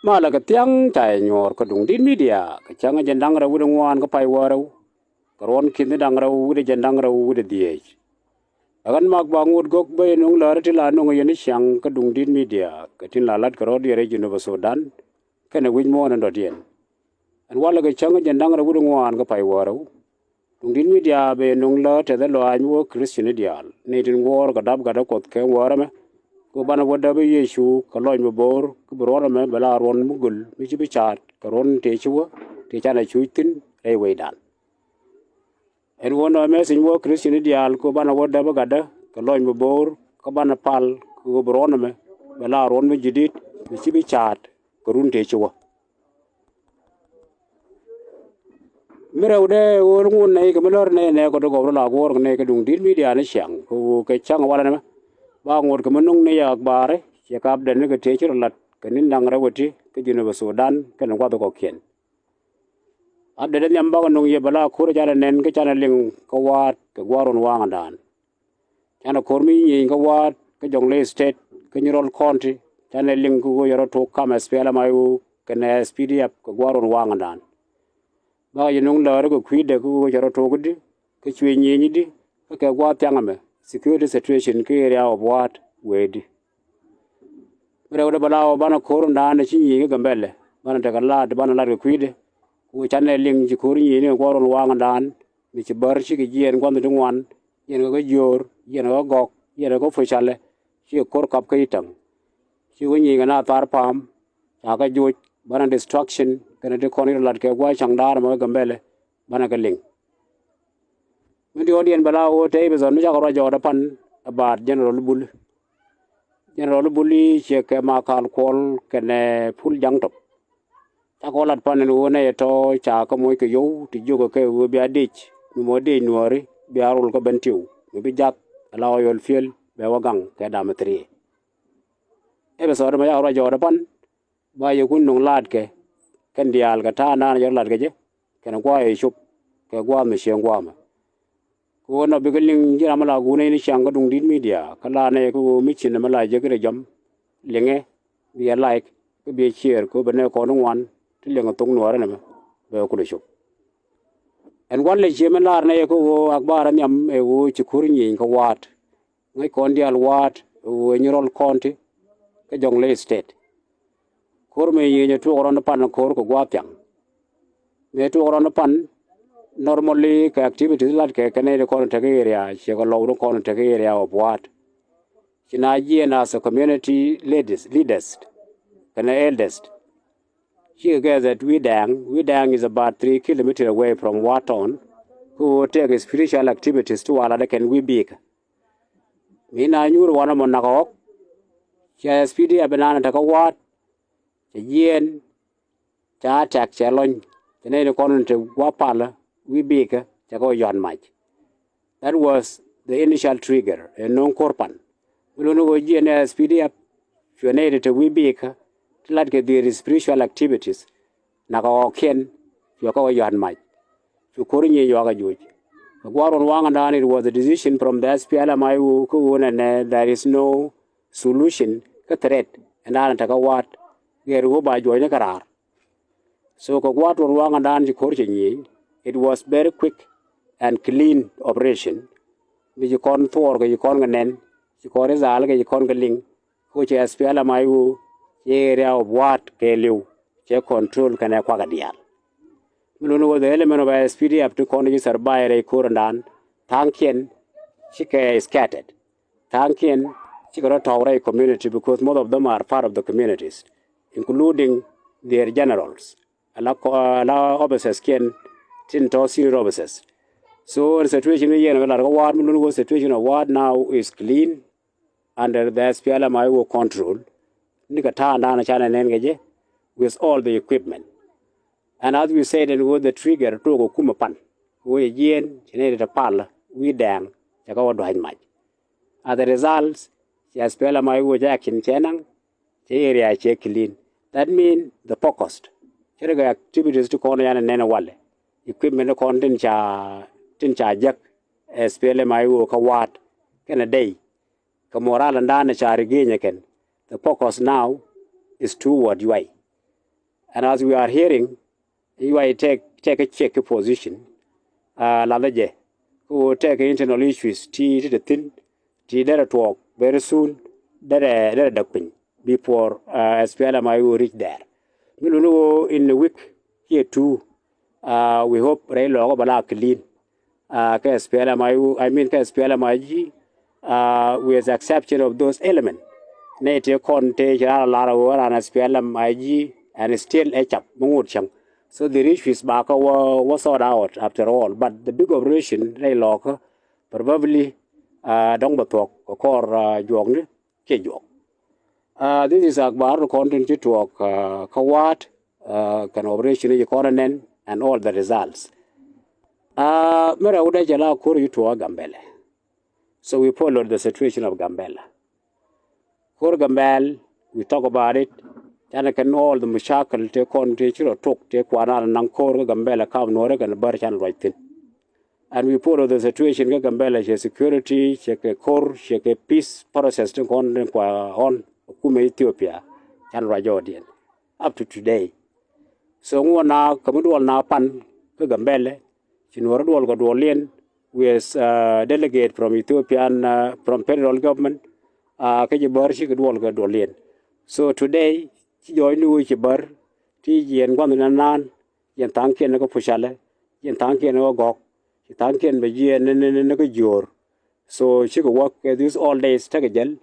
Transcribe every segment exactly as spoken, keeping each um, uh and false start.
Malɛ kɛ thiaŋ ca yɛ nyuɔɔr kä Duŋdi̱t Media kɛ cäŋ jiɛn da̱ŋ rɛw wi̱cdɛ ŋuan kä pay wäl rɛw, kɛ ruɔ̱n ki̱ni da̱ŋ rɛw wi̱cdɛ jiɛn da̱ŋ rɛw wi̱cdɛ dhieec. Ɛ ɣän Mak Baŋot Gök bä yɛ nöŋ läri tin la nöŋ yɛn i̱ ciaŋ kä Duŋdi̱t Media kɛ tin la lat kɛ rɔ̱diɛn rɛy Jinub Sudan kɛnɛ wi̱c muɔ̱ɔ̱n in dɔ̱diɛn. Ɛn walɛ kɛ cäŋ jiɛn da̱ŋ rɛw wi̱cdɛ ŋuan kä pay wäl rɛw, Duŋdi̱t Media bɛ yɛ nöŋ lä tɛthɛ lɔaac mi wä Christian ni diaal, ni tin guɔ̱ɔ̱r kɛ dap gatdä Kuɔth kɛ wäär ɛmɛ, kɛ banɛ wä däpä Yecu kɛ lɔc mi bo̱o̱r, kä bi ruɔ̱n ɛmɛ bɛ la ruɔ̱n mi göl mi ci bi ca̱a̱t kɛ ruɔ̱n tëë ci wä, tëë canɛ cuc thi̱n rɛy wecdan. Ɛn ɣöö nɔ message mi wä Christian ni diaal, kɛ banɛ wä däpä gatdä kɛ lɔc mi bo̱o̱r, kä banɛ pal kɛ ɣöö bi ruɔ̱n ɛmɛ bɛ la ruɔ̱n mi ji̱ di̱t mi ci bi ca̱a̱t kɛ run tëë ci wä. Mi rɛwdɛ ɣöö ŋun nɛy kɛ mi lär nɛy nɛ kɛ ti gɔw rɔ la guɔ̱ɔ̱r kɛ nɛy kɛ Duŋdi̱t Media ni ciaŋ kɛ ɣöö kɛ cäŋ walɛ nɛmɛ ba ŋot kɛ mi nuŋ ni yak baari ciɛ kap dɛn ni kɛ tëë ci rɔ lat kɛ ni̱n da̱ŋ rɛw ɛ ti kä Jinub Sudan kɛnɛ gua̱th kɔ̱kiɛn. Ap dɛn ni nhiam bakɛ nuŋ yɛ bɛ la ko̱r canɛ nɛn kä canɛ liŋ kä wa̱a̱t kɛ gua̱a̱r ruɔ̱n waŋdan. Canɛ ko̱r mi nyieny kä wa̱a̱t kä Jonglei State kä Nyirol County, canɛ liŋ kä ɣöö yɛ rɔ tok kam S P L M I O kɛnɛ S P D F kɛ gua̱a̱r ruɔ̱n waŋdan. Bakɛ yɛ nuŋ läri kɛ kui̱dɛ kä ɣöö cɛ rɔ tok i̱di kä cuɛ nyieny i̱di kä kɛ gua̱a̱th thiaŋ ɛmɛ, security situation kä area of wa̱a̱t wee i̱di. Mi rɛwdɛ bɛ la ɣöö banɛ ko̱r in da̱a̱n ci nyieny kä Gambɛlɛ banɛ tekɛ la̱t, banɛ la̱t kɛ kui̱dɛ. Kɛ ɣöö canɛ liŋ ci ko̱r nyieny ni kɛ gua̱a̱r ruɔ̱n waŋdan mi ci bär cikɛ jiɛɛn gua̱nh ti ŋuan, jiɛɛn kɛ kä Jiöör, jiɛɛn kɛ kä Gɔk, jiɛɛn kɛ kä Pucalɛ, cikɛ ko̱r kap kä Itäŋ. Cikɛ wä nyieny kɛ na thar pa̱a̱m, ca kɛ joc, banɛ destruction kɛnɛ ti kɔn i̱ rɔ la̱t kɛ gua̱a̱th ca̱ŋ da̱a̱r ɛmɛ kä Gambɛlɛ banɛ kɛ liŋ. Mi diɔ̱ɔ̱kdiɛn bɛ la ɣöö te episode mi cakɔ ruac jɔɔt ɛ pan about General Bul. General Bul i̱ ciɛ kɛ Makal Kuɔl kɛnɛ Pul Jaŋ Tɔp. Cakɔ lat pan ɛn ɣöö nɛy ɛ tɔ̱ ca kä moc kɛ yio̱w ti jiökɛ kɛ ɣöö bia dec mi mɔ dec Nuääri bia rol kä Bentiu mi bi jath ala ɣɔyɔl piël bɛ wä gaŋ kɛ dam ɛ thiriɛ. Episode mɛ cakɔ ruac jɔɔt ɛ pan ba yɛ kun nuŋ laatkɛ kɛn diaal kɛ ta̱a̱ naan jɛ rɔ latkɛ jɛ kɛn gua̱a̱c ɛ cop kɛ gua̱a̱th mi cieŋ gua̱a̱mɛ. Kɛ ɣöö nɔ bikɛ liŋ ji̱ ram mi la guun ni ciaŋ kä Duŋdi̱t Media kä la nɛy kä ɣöö mi cin mi la jek ri jɔm liŋɛ, bi ɛ like kä bi ɛ share kɛ ɣöö bɛ nɛy kɔn ni ŋuan ti liŋ ɛ thok Nuäärä nɛmɛ bɛ kulɛ cop. Ɛn gua̱n lɛ cie mi laar nɛy kä ɣöö akbar ɛ nhiam ɛ ɣöö ci ko̱r nyieny kä wa̱a̱t ŋäc kɔn diaal wa̱a̱t ɛ ɣöö Nyirol County kä Jonglei State. Ko̱r mëë nyieny ɛ tuɔɔk rɔ̱n pan ko̱r kɛ gua̱a̱th thiaŋ. Mëë tuɔɔk rɔ̱n pan normally kɛ activities lat kɛ kɛn nɛy ti kɔn tekɛ area ciɛ kɛ lɔw ti kɔn tekɛ area of wa̱a̱t. Ci na jiɛɛn as a community leaders, leaders kɛnɛ elders. Cikɛ guess that Wi̱i̱ Dɛŋ, Wi̱i̱ Dɛŋ is about three kilometer away from Wa̱a̱t town. Kä ɣöö tekɛ spiritual activities ti wa̱a̱ lat kɛn Wi̱i̱ Bik. Mi na nyuur wanɛ mɔ nak ɣɔk. Cɛ S P D F bi naan tekɛ wa̱a̱t. Cɛ jiɛɛn. Ca attack cɛ lɔny. Cɛ nɛy ni kɔn te wa̱a̱ palä Wi̱i̱ Bikä cɛ kɛ wä yuan mac. That was the initial trigger ɛ no̱o̱ŋ ko̱r pan. Mi luni ɣöö jiɛɛn S P D F cuɛ nɛy te te Wi̱i̱ Bikä ti lat kɛ their spiritual activities. Nak ɣɔkiɛn cuɛ kɛ wä yuan mac. Cu ko̱r nyieny yuakä juuc. Kɛ gua̱a̱r ruɔ̱n waŋdan, it was a decision from the S P L M I O kä ɣöö nɛnɛ there is no solution kä threat ɛn da̱a̱n tekɛ wa̱a̱t. Gɛr ɣöö ba juɔcni kɛ raar. So kɛ gua̱a̱r ruɔ̱n waŋdan ci ko̱r cɛ nyieny, it was very quick and clean operation. Mi ci kɔn thuɔɔr kɛ ci kɔn kɛ nɛn, ci kɔn ri dhaal kɛ ci kɔn kɛ liŋ. Kä cɛ S P L M I O ci area of wa̱a̱t kɛɛliw cɛ control kɛnɛ kuakä diaal. Mi luni ɣöö the element of S P D F ti kɔn ci survive rɛy ko̱r ɛndan, tha̱a̱ŋkiɛn cikɛ scattered. Tha̱a̱ŋkiɛn cikɛ rɔ tɔ̱w rɛy community because most of them are part of the communities, including their generals. Ala kɔ-, ala officers kiɛn tin tɔ̱ senior officers. So the situation mi yɛn kɛ lar kɛ wa̱a̱t mi luni ɣöö situation of wa̱a̱t now is clean under the S P L M I O control. Ni kɛ ta̱a̱ ndan canɛ nɛn kɛ jɛ with all the equipment. And as we said, ɛn ɣöö the trigger tuɔɔk ɛ kumɛ pan. Ɣöö yɛ jiɛɛn ci nɛy ti te pal Wi̱i̱ Dɛŋ cɛ kɛ wä dua̱c mac. As a result, ci S P L M I O cɛ action cɛ naŋ, cɛ area cɛ clean. That mean the focus. Cɛ ri kɛ activities ti kɔn yan nɛn walɛ. Equipment ti kɔn tin ca, tin ca jek S P L M I O kä wa̱a̱t kɛnɛ dey. Kɛ moral ɛndan ca ri genyɛ kɛn. The focus now is toward Yuay. And as we are hearing, you are take take a check position. Uh, la jɛ ko take internal issues ti ti te thin ti derɛ tuɔɔk very soon. Derɛ derɛ däk piny before uh, S P L M I O reach there. Mi luni wo in a week here too. Uh, we hope rɛy lɔɔkä bɛ la clean. Uh, kä S P L M I O, I mean kä S P L M I G, uh, with the exception of those elements. Nɛ ti kɔn ti ci rara lara wo ran S P L M I G and still a chap mi ŋut chang. So the issues ba kä were, were sort out after all. But the big operation rɛy lɔɔkä probably uh, dɔŋ bɛ thuɔk kɔr uh, juɔkni kiɛ juɔk. Uh, this is akbar kɔn tin ci tuɔk uh, kä waat uh, kɛn operation ci kɔn nɛn and all the results. Uh, mɛ rɛw dɛ jɛ la kor ci tuɔk Gambɛlɛ. So we followed the situation of Gambɛlɛ. Kor Gambɛl, we talk about it. Canɛ kɛn all the mushakil te kɔn te ci rɔ tok te kuana naŋ kor Gambɛlɛ kam nuɔrɛ kɛn bär canɛ ruac thin. And we follow the situation kä Gambɛlɛ cɛ security cɛ kɛ kor cɛ kɛ peace process tin kɔn tin kua ɔn kumɛ Ethiopia can ruac jɔɔdiɛn up to today. So ŋuɔ na kämi duɔl na pan kä Gambɛlɛ ci nuɔrɛ duɔl kɛ duɔliɛn with uh, delegate from Ethiopian uh, from federal government uh, kä ci bär ci kɛ duɔl kɛ duɔliɛn. So today ci jɔɔc ni wee ci bär ti jiɛn gua̱nh ni naan. Yɛn tha̱a̱ŋkiɛn ni kä pucalɛ, yɛn tha̱a̱ŋkiɛn ni kä gɔ̱k, ci tha̱a̱ŋkiɛn bɛ jiɛɛn ni ni ni kä jiöör. So cikɛ work kɛ this all days tekɛ jɛl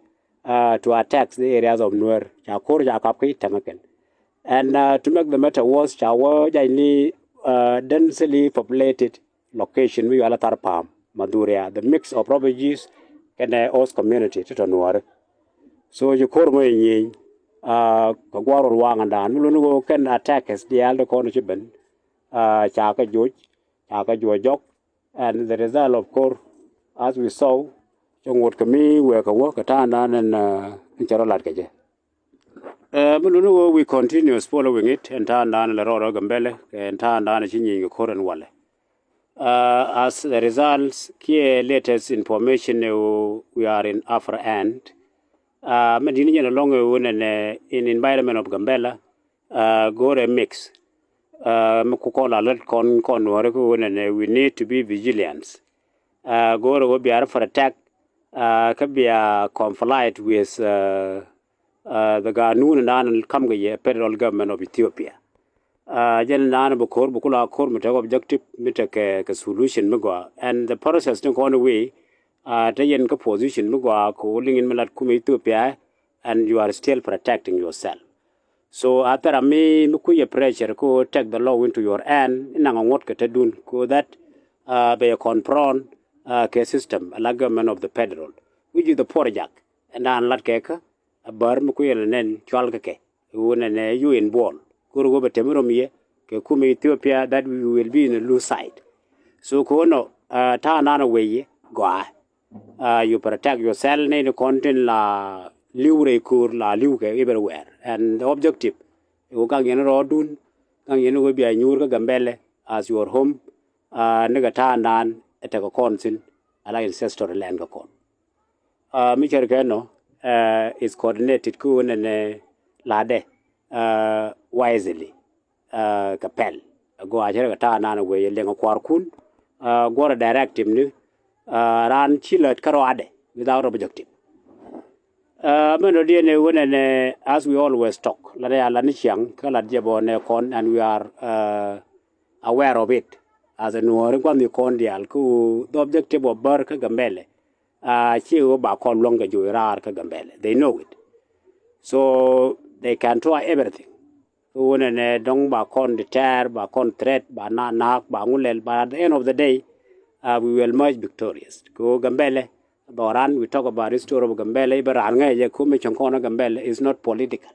uh, to attack the areas of Nuer. Ca ko̱r ca kap kä i̱ täŋä kɛn. And uh, to make the matter worse, ca wä jacni uh, densely populated location mi yual a thar pa̱a̱m Maduria, the mix of refugees kɛnɛ host community ti tɔ Nuäri. So ci ko̱r mɔ i̱ nyieny uh, kɛ gua̱r wä ruaŋ andan mi luni wä kɛn attackers diaal ti kɔn ci ben uh, ca kɛ joc ca kɛ juɔc jɔk. And the result of ko̱r as we saw cɛ ŋot kɛ mi wee kɛ wä kɛ ta̱a̱ nan ɛn uh, ɛn cɛ rɔ lat kɛ jɛ. Uh, mi luni wä we continuous following it ɛn ta̱a̱ nan lɛ rɔɔdɔ Gambɛlɛ kɛ ɛn ta̱a̱ nan ci nyieny kɛ ko̱r ɛn walɛ. Uh, as the results kiɛ latest information uh, we are in upper end. Uh, mɛ dini jɛn alɔŋ uh, in, uh, in environment of Gambɛlɛ uh, go̱rɛ mix. Uh, mi ku kɔn la lät kɔn kɔn nuɔri ku wunɛ nɛ we need to be vigilant. Uh, go̱rɛ wä bia rɛ for attack uh, kä bia comply with uh, uh, the ganun dan kam kɛ yɛ federal government of Ethiopia. Uh, jɛn dan bɛ ko̱r bɛ kula ko̱r mi tek objective mi tek kɛ, kɛ solution mi gɔa and the process ni kɔn wee uh, te yɛn kä position mi gɔa ko liŋin mi lat kumɛ Ethiopia and you are still protecting yourself. So a thɛra mi mi kui̱ yɛ pressure ko take the law into your hand inaŋ a ŋuɔ̱t kɛ te dun ko that uh, bɛ yɛ confront uh, kɛ system a la government of the federal which is the project and dan lat kɛ kä a bär mi kui̱ yɛ nɛn cual kɛ kɛ wunɛ nɛ yu in buɔl kor wä bɛ temi rom yɛ kɛ kumɛ Ethiopia that we will be in a loose side. So kono uh, ta̱a̱ nan a weyɛ gɔaa. Uh, you protect yourself ni ni kɔn tin la liw rɛy ko̱r la liw kɛ everywhere and the objective iwä gaŋ yɛn rɔɔdun gaŋ yɛn wä bia nyuur kä Gambɛlɛ as your home. Uh, ni kɛ ta̱a̱ nan ɛ tekɛ kɔn thin ala ancestral land kä kɔn. Uh, mi cär kɛ nɔ uh, is coordinated kä wä nɛnɛ ladɛ uh, wisely. Uh, kɛ pɛl a gɔaa cɛ rɛ kɛ ta̱a̱ nan wee yɛ liɛŋ a kua̱rkun uh, guɔrɛ directive ni uh, raan ci lät kä rɔadɛ without objective. Uh, mɛn rɔ diɛn ɛ wunɛ nɛ as we always talk lat ɛ a lat ni ciaŋ kä lat jɛ bɔ nɛ kɔn and we are uh, aware of it as a nuɔri gua̱n ni kɔn diaal kä the objective of bär kä Gambɛlɛ uh, ci wä ba kɔn luäŋ kɛ jo̱o̱c raar kä Gambɛlɛ they know it. So they can try everything. Wunɛ nɛ dɔŋ ba kɔn deter ba kɔn threat ba na naak ba ŋulɛl but at the end of the day uh, we will emerge victorious. Ko Gambɛlɛ dhɔran we talk about history of Gambɛlɛ iba ran ŋɛ jɛ ko mi cɔŋ kɔn Gambɛlɛ is not political.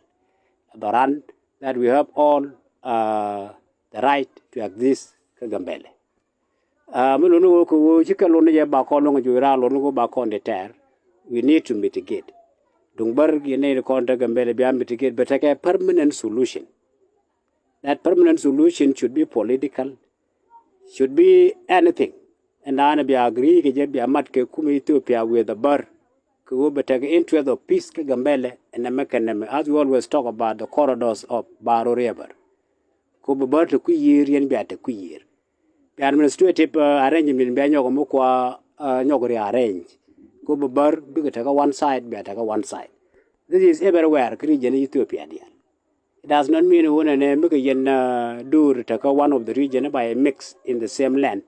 Dhɔran that we have all uh, the right to exist kä Gambɛlɛ. Uh, mi luni wä kɛ wä ci kɛ luni jɛ ba kɔn luŋ juc raa luni wä ba kɔn di tɛr. We need to mitigate. Duŋ bär yɛ nɛy di kɔn tekɛ mbɛl bia mitigate bɛ tekɛ permanent solution. That permanent solution should be political, should be anything. Ɛn daanɛ bia agree kɛ jɛ bia mat kɛ kumɛ Ethiopia with the bär. Kɛ wä bɛ tekɛ interest of peace kä Gambɛlɛ ɛn ɛmɛ kɛ nɛmɛ as we always talk about the corridors of Baru River. Ko bɛ bär te kui̱ yiër, yɛn bia te kui̱ yiër. Bia administrative uh, arrangement bia nyɔk mi kua uh, nyɔk rearrange. Ko bɛ bär bikɛ tekɛ one side, bia tekɛ one side. This is everywhere kɛ region Ethiopia diɛn. It does not mean wun ɛnɛ mi kɛ yɛn uh, dur tekɛ one of the region by a mix in the same land.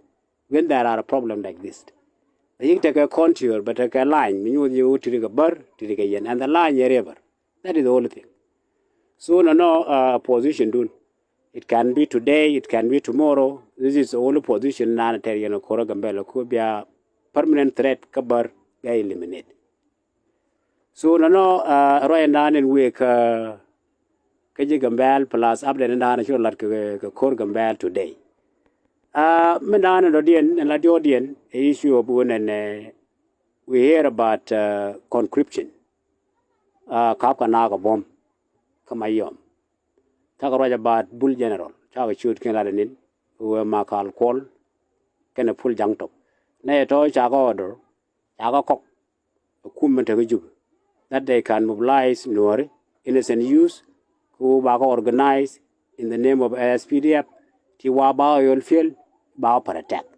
When there are a problem like this, a yik tekɛ contour, but tekɛ line mi nyuth yik ti ri kɛ bär, ti ri kɛ yɛn, and the line a river. That is the only thing. So nɔ nɔ uh, position dun. It can be today, it can be tomorrow. This is the only position nan tɛr yɛn kora Gambɛl ko bia permanent threat kä bär bia eliminate. So nɔ nɔ uh, ruac ɛn dan in wek uh, kä ji̱ Gambɛl plus update ɛn dan ci rɔ lat kɛ kor Gambɛl today. Uh, min dan in dɔ̱diɛn in la diɔ̱ɔ̱diɛn ɛ issue of wun ɛn uh, we hear about uh, conscription. Uh, kap kɛ naak ɛ buɔ̱m kä Mayom. Cakɛ ruac about Bul General, cakɛ ciöt kiɛn lat ɛ nin wee Makal Kuɔl kɛnɛ Pul Jaŋ Tɔp. Nɛ yɛ tɔ̱ cakɛ order, cakɛ kɔk ɛ kum min tekä Jubɛ that they can mobilize Nuɔri innocent youth, ku bakɛ organize in the name of S P D F, ti wa ba Oyol Fiel ba protect.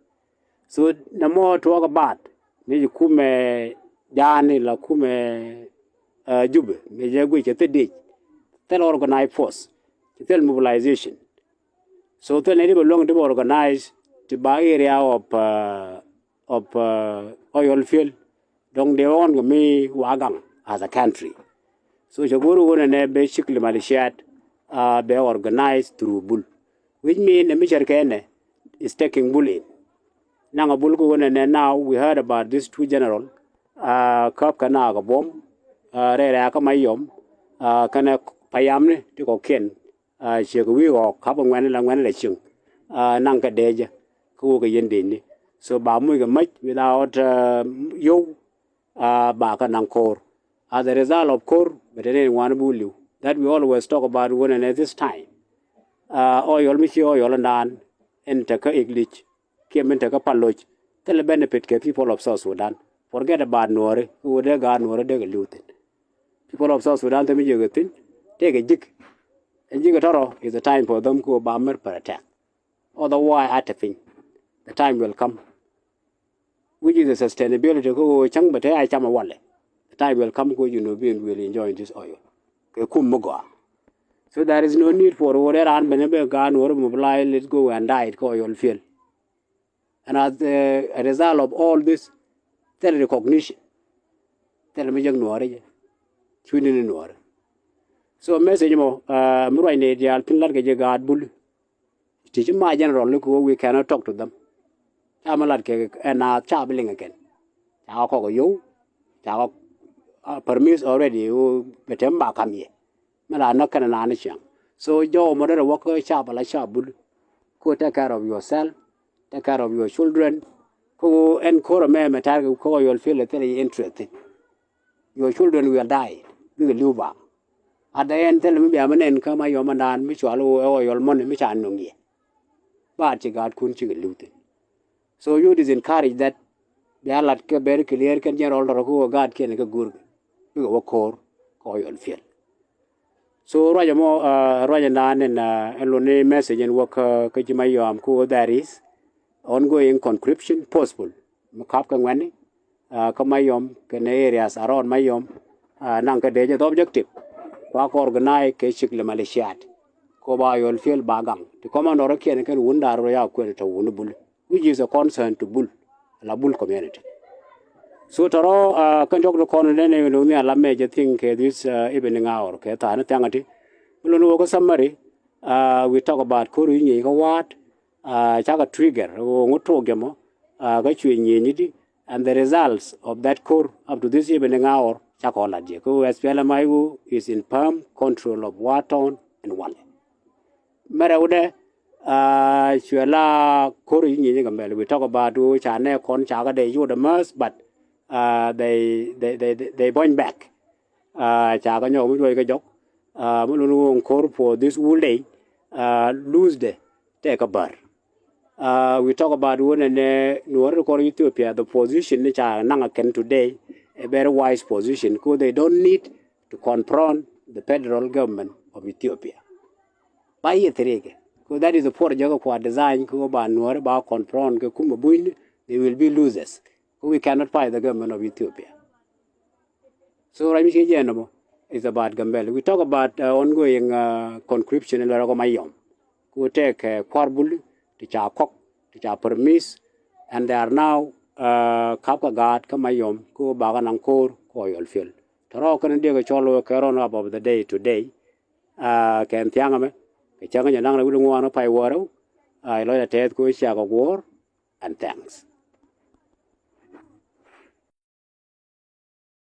So nɛ mɔ tuɔɔk ɛ baat mi ci kumɛ jaani la kumɛ uh, Jubɛ mi jɛ guic cɛ thil dic, thil organize force, cɛ thil mobilization. So thil ni di bɛ luäŋ di bɛ organize ti ba area of uh, of uh, Oyol Fiel. Dɔŋ dee ɣɔn kɛ mi wa gaŋ as a country. So cɛ go̱o̱r wun ɛnɛ bɛ cik li maliciat uh, bɛ organize through Bul, which mean ɛ mi cɛr kɛ ɛnɛ is taking Bul in. Naŋ a Bul kɛ wun ɛnɛ, now we heard about this two general uh, käp kɛ naak ɛ buɔ̱m uh, rɛɛrɛ kä Mayom uh, kɛnɛ payamni ti kɔkiɛn. Uh, ciek wi̱i̱ ɣɔk kap ŋuɛn la ŋuɛn la cieŋ uh, naŋ kɛ dee jɛ kä wä kɛ yɛn dee ni. So ba muc kɛ mäc without uh, yow uh, ba kɛ naŋ ko̱r. As a result of ko̱r bɛ te ni ŋuan bi wä li̱w that we always talk about wun ɛnɛ this time. Uh, Oyol mi ci Oyol ɛn dan in te kä English kiɛ min te kä pal loc, thilɛ benefit kɛ people of South Sudan. Forget about Nuɔri, wä dee gaat Nuɔri dee kɛ li̱w thin. People of South Sudan thil mi jiäk ɛ thi̱n tëëkɛ ji̱k. Ɛn ji̱k ɛ tɔrɔ is the time for them kɛ wä ba mer protect. Otherwise a te piny, the time will come which is the sustainability kɛ wä cäŋ bɛ te a cam ɛ walɛ. The time will come kɛ wä Junubin will enjoy this oil kɛ kum mi gɔaa. So there is no need for wä dee raan ben ɛ bɛ gaat Nuɔri mobilize, let's go and die kɛ Oyol Fiel. And as a, a result of all this, thil recognition, thil mi jek Nuɔri jɛ, cuini ni Nuɔri. So message mɔ uh, mi ruacni diaal thin lat kɛ jɛ gaat Bul. Ti ci ma general ni kɛ wä, we cannot talk to them. Ca mi lat kɛ ɛn a ca bi liŋ kɛn. Ca kɔk yow, ca kɔk uh, permit already wä bɛ tem ba kam yɛ. Mi la näk kɛn naan ni ciaŋ. So jɔw mɔ derɛ wä kä cap ala cap Bul. Ko take care of yourself, take care of your children. Ko ɛn ko̱r ɛmɛ mɛ ta̱r kɛ ko Oyol Fiel thilɛ interest thin. Your children will die. Bikɛ li̱w ba. At the end thilɛ mi bia mi nɛn kä Mayom ɛn daan mi cual wä Oyol mɔni mi ca nuŋ yɛ. Ba ci gaatkun cikɛ li̱w thin. So you disencourage that. Bia lat kɛ very clear kɛn general dɔrɔ kä wä gaatkiɛn kä guur kɛ bikɛ wä ko̱r kä Oyol Fiel. So ruacɛ mɔ uh, ruacɛ naan ɛn uh, ɛn luni message ɛn wä kä kä ji̱ Mayom kä wä there is ongoing conscription possible mi kap kɛ ŋuɛni uh, kä Mayom kɛnɛ areas around Mayom uh, naŋ kɛ dee jɛ the objective kua kɛ organize kɛ cik lɛ maliciat. Ko ba Oyol Fiel ba gaŋ ti commandor kiɛn kɛn wun dar rɔ ya kuɛn tɔ wun Bul, which is a concern to Bul, la Bul community. So tɔrɔ uh, kɛn jɔk ni kɔn nɛn ni ni ala mɛ jɛ thing kɛ this uh, evening hour kɛ tha̱a̱ni thiaŋ ti. Bi lon wä kä summary uh, we talk about ko̱r inyieeny kä wa̱a̱t uh, cakɛ trigger wä ŋut tuɔk jɛ mɔ uh, kä cuɛ nyieenyi di. And the results of that ko̱r up to this evening hour cakɔ lat jɛ kä wä S P L M I O is in firm control of War Town and Wale. Mɛrɛ wudɛ uh, cuɛ la ko̱r inyieeny kä mɛl we talk about wä ca nɛ kɔn cakɛ dee yot the most but uh, they, they, they, they, they bounce back. Uh, cakɛ nyɔk mi juɔc kɛ jɔk uh, mi lun wä ko̱r for this whole day uh, lose the tɛk kä bär. Uh, we talk about wun ɛnɛ Nuɔri kɔr Ethiopia, the position ni ca naŋ kɛn today, a very wise position, because they don't need to confront the federal government of Ethiopia. Ba yɛ thirikɛ 'Cause that is the project kua design kɛ ɣöö ba Nuäär ba confront kɛ kumɛ bunyni, they will be losers. 'Cause we cannot fight the government of Ethiopia. So ruac mi ci jɛn nɔmɔ is about Gambɛl. We talk about uh, ongoing uh, conscription in Lorako Mayom. Ku tɛk uh, kuar bul ti ca kɔk ti ca permis, and they are now uh, kap ka gaat kä Mayom ku bakä naŋ koor ku ɔyɔl fiel. Tɔrɔ kɛn diɛ kɛ cɔl wä kɛ rɔn up of the day today. Uh, kɛn thiaŋ mɛ kɛ cäŋ jɛ naŋ rɛ wul ŋuan pay wärɛw. Uh, lɔc la tɛth ku ciak guɔr, and thanks.